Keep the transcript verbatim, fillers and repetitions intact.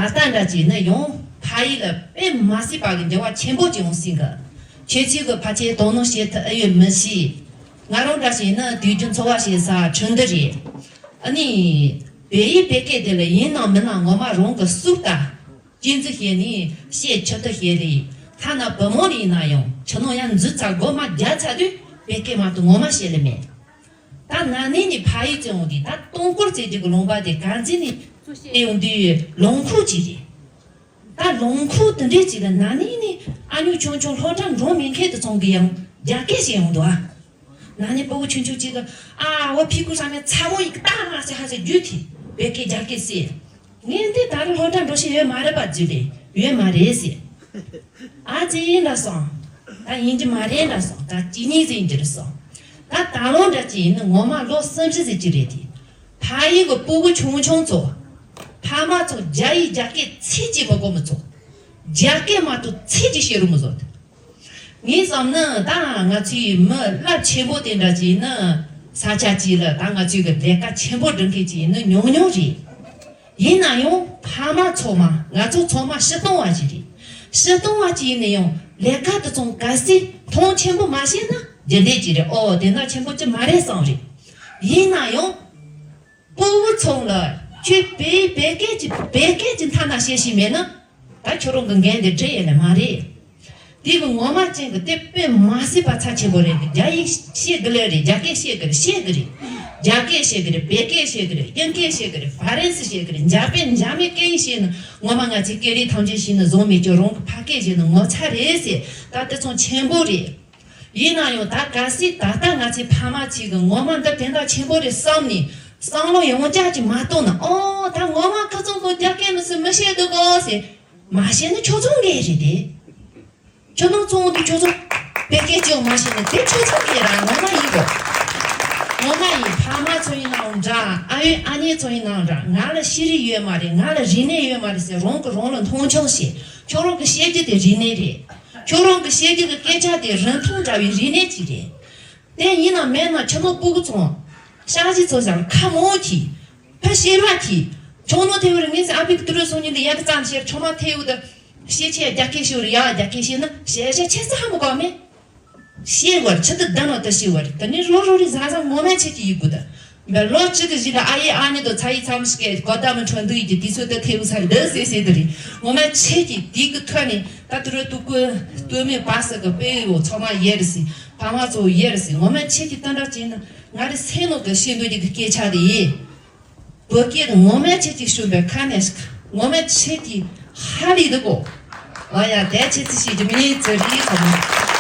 ད་ལྟ་འདྲ་ཅིག་ནི་ཡང་ཕ་ཡུལ་ལ་དཔེ་མ་སྲིད་པ་གི་འགྱུར་བ་ཆེན་པོ་ཅིག་ཡོང་སྲིད་གི། ཁྱེད་ཚོས་གི་ཕལ་ཆེར་དོ་སྣང་བྱེད་ཐུབ་ཨེ་ཡོད་མི་ཤེས། ང་རང་འདྲ་ཞིག་ནི་དུས་རྒྱུན་འཚོ་བ་བྱེད་ས་ཁྲིན་ཏུ་རེད། ཨ་ནི། བལ་ཡུལ་བོད་སྐད་དེ་ལ་ཡིན་ནམ་མིན་ནམ་ངོ་མ་རང་གི་སུབ་ལྟ། གཅེས་འཛིན་བྱས་ནས་བཤད་ཆོག་ཐུབ་བྱས་རེད། ཐ་ན་བུ་མོ་ལ་ཡིན་ན་ཡང་ཁྱིམ་ནང་ཡར་འཛུལ་ཚར་སྒོ་མ་རྒྱག་ཚར་དུས་བོད་སྐད་མ་གཏོགས་ངོ་མ་བཤད་ལེ་མེད། ད་ན་ནིང་ནས་ཕ་ཡུལ་བཙོན་འོང་དུས་ད་སྟོང་སྐོར་བཙལ་རྒྱུ་གི་ལུང་པ་དེ་ག་འཛིན་ནས་བཙོན་བྱས་ཡོང་དུས་ལུང་ཁུག་ཅིག་རེད། ད་ལུང་ཁུག་དེ་འདྲས་ཅིག་ལ་ན་ནིང་ནས་ཨ་ཉོ་ཆུང་ཆུང་སློབ་གྲྭ་འགྲོ་མེད་མཁན་དེ་ཚོ་གིས་ཡང་རྒྱ་སྐད་བཤད་ཡོང་འདུག་ཨ། ན་ནིང་སྤུ་གུ་ཆུང་ཆུང་ཅིག་གིས་ཨ་བོ་ཕི་ཀུ་ས་མེ་ཚ་བོ་ཡིག་ཏ་མ་ཟེར་ཧ་ཟེར་རྒྱུ་དེ་བོད་སྐད་རྒྱ་སྐད་བཤད། ངས་འདི་ད་རུང་སློབ་གྲྭ་འགྲོ་ཤེས་ཡོད་མ་རེད་པ་ཟེར་ཏེ། ཡོད་མ་རེད་ཟེར། ཨ་ཙི་ཡིན་ལ་སོང་། ད་ཡིན་གྱི་མ་རེད་ལ་སོང་། ད་ཅི་ཉིད་ཟིན་གྱི་རེད་སོང་། ད་ད་ལོ་འདྲ་ཅི་ཡིན་ནི་ངོ་མ་ལོ་གསུམ་བཞི་ཟིན་གྱི་རེད་དེ། ཕ་ཡུལ་གི་སྤུ་གུ་ཆུང་ཆུང་ཚོ། ཕ་མ་ཚོ་རྒྱ་ཡིག་རྒྱ་སྐད་ཚིག་གཅིག་མི་གོ་མི་ཚོ། རྒྱ་སྐད་མ་གཏོགས་ཚིག་གཅིག་བཤད་རུ་མི་བཟོ་དེ། ངས་བསམ་ན་ད་ང་ཚོའི་མི་རླབས་ཆེན་པོ་དེ་འདྲ་ཅིག་ནི་ས་ཆ་ཅིག་ལ་ད་ང་ཚོའི་གི་ལས་ཀ་ཆེན་པོ་སྒྲུབ་མཁན་ཅིག་ཡིན་ནི་ཉུང་ཉུང་རེད། ཡིན་ན་ཡང་ཕ་མ་ཚང་མ་ང་ཚོ་ཚང་མ་སྤྱིར་བཏང་བ་ཅིག་རེད། སྤྱིར་བཏང་བ་ཅིག་ཡིན་ན་ཡང་ལས་ཀ་དེ་ཚོ་གལ་སྲིད་མཐོང་ཆེན་པོ་མ་བྱས་ན་རྒྱུ་ལས་ཅིག་རེད། ཨོ་དེ་འདྲ་ཆེན་པོ་ཅིག་མ་རེད་བསམ་རེད། ཡིན་ན་ཡང་། སྤུ་གུ་ཚང་ལ་ཁྱོད་བོད་བོད་སྐད་ཀྱི་བོད་སྐད་ཀྱི་མཐའ་ན་བཤད་ཤེས་མེད་ན། ད་ཁྱོད་རང་གི་འགན་དེ་འགྲིག་ཡོད་ནི་མ་རེད། དེ་གི་ངོ་མ་ཅན་གི་དེ་དཔེ་མ་སྲིད་པ་ཚབས་ཆེན་པོ་རེད། རྒྱ་ཡིག་ཤེས་དགོས་ལེ་རེད། རྒྱ་སྐད་ཤེས་དགོས་རེད། ཤེས་དགོས་རེད། རྒྱ་སྐད་ཤེས་དགོས་རེད། བོད་སྐད་ཤེས་དགོས་རེད། དབྱིན་སྐད་ཤེས་དགོས་རེད། ཧྥ་རན་སི་ཤེས་དགོས་རེད། འཇར་པན་འཇར་མན་སྐད་ཡིག་ཤེས་ནི་ངོ་མ་ང་ཚོའི་སྐད་རིགས་ཐམས་ཅད་ཤེས་ནི་བཟང་མེད་ཀྱང་རང་གི་ཕ་སྐད་ཤེས་ནི་ངོ་ཚ་རེད་ཟེར། ད་དེ་ཚོ་ཆེན་པོ་རེད། ཡིན་ན་ཡང་ད་གལ་སྲིད་ད་ལྟ་ང་ཚོའི་ཕ་མ་ཚོས་གི་ངོ་མ་འདི་དེ་འདྲ་ཆེན་པོ་རེད་བསམ་ནས་བསམ་བློ་ཡོངས་རྒྱ་ཅིག་མ་གཏོང་ན། ཨོ་ད་ངོ་མ་ཁོ་ཚོ་གི་རྒྱ་སྐད་མི་སྲིད་མི་ཤེས་འདུག་གོ་ཟེར། མ་ཤེས་ན་ཁྱོད་ཚོ་འགན་རེད་དེ། ཁྱོད་ནང་ཚོང་དུ་ཁྱོད་ཚོ་བོད་སྐད་ཅིག་མ་ཤེས་ན་དེ་ཁྱོད་ཚོ་འགན་ར་ངོ་མ་ཡིན་གོ། ངོ་མ་ཡིན། ཕ་མ་ཚོ་ཡིན་ནའང་འདྲ། ཨ་ཡོད་ཨ་ནེ་ཚོ་ཡིན་ནའང་འདྲ། ང་ལ་ཤེས་རིག་ཡོད་མ་རེད། ང་ལ་རིག་གནས་ཡོད་མ་རེད་ཟེར་རང་གི་རང་ལ་མཐོང་ཆུང་བྱེད། ཁྱོད་རང་གི་བཤད་རྒྱུ་དེ་རིག་གནས་རེད། ཁྱོད་རང་གི་བཤད་རྒྱུ་གི་སྐད་ཆ་དེ་རིན་ཐང་འདྲ་བའི་རིག་གནས་ཅིག་རེད། དེ་ཡིན་ན་མེད་ན་ཁྱོད་ནང་སྤུ་གུ་ཚོ། ཤག་ཅིག་ཚོ་ཞག་ཁ་མོ་གི། ཕ་ཤེས་ར་གི། ཁྱོད་ནང་དེ་བར་ངས་ཨ་ཕའི་ཏུ་རུ་སོང་ཉིན་ལ་ཡག་ཙམ་ཤེས། ཁྱོད་མ་ཐེ་བུ་ད། ཤེས་ཆེ་རྒྱ་སྐད་ཤེས་ར་ཡ་རྒྱ་སྐད་ཤེས་ན་ཤེས་ཤེས་ཆེ་ས་ཧ་མོ་ག་མེད། ཤེས་བར་ཆི་ཏི་ད་ནོ་ད་ཤེས་བར་ད་ནི་རོ་རོ་རི་ཟ་ཟ་ངོ་མ་ཆེ་གི་ཡི་གུ་ད། འབད་ལོ་གཅིག་གི་གཞི་ལ་ཨ་ཡེ་ཨ་ནི་དོ་ཚ་ཡི་ཚམ་ཞིག་གི་གོ་ད་མི་ཁྲོན་དུ་ཡི་གི་དུས་ཚོད་ད་ཐེ་བུ་ས་འདི་སེ་སེ་དུ་རི་ངོ་མ་ཆེ་གི་དེ་གི་ཐོག་ནས་ད་ཏུ་རུ་ཏུ་ཀུ་ཏུ་མེ་པ་ས་གི་པེ་ཡོ་ཚོ་མ་ཡེ་རི་སི་ཕ་མ་ཚོ་ཡེ་རི་སི་ངོ་མ་ཆེ་གི་ད་འདྲ་ཅིག་ན་ང་རི་སེ་ནོ་གི་ཤེས་འདོད་ཀྱི་སྐད་ཆ་དེ་ཡིན། བོད་སྐད་ངོ་མ་ཆེ་གི་ཤུ་བེ་ཁ་ནས་ཤིག་ངོ་མ་ཆེ་གི་ཧ་ལི་དུ་གོ། ཨ་ཡ་དེ་ཆེ་ཚི་ཤེས་ཀྱི་མི་ཚེ་རི་ཁོ་མ།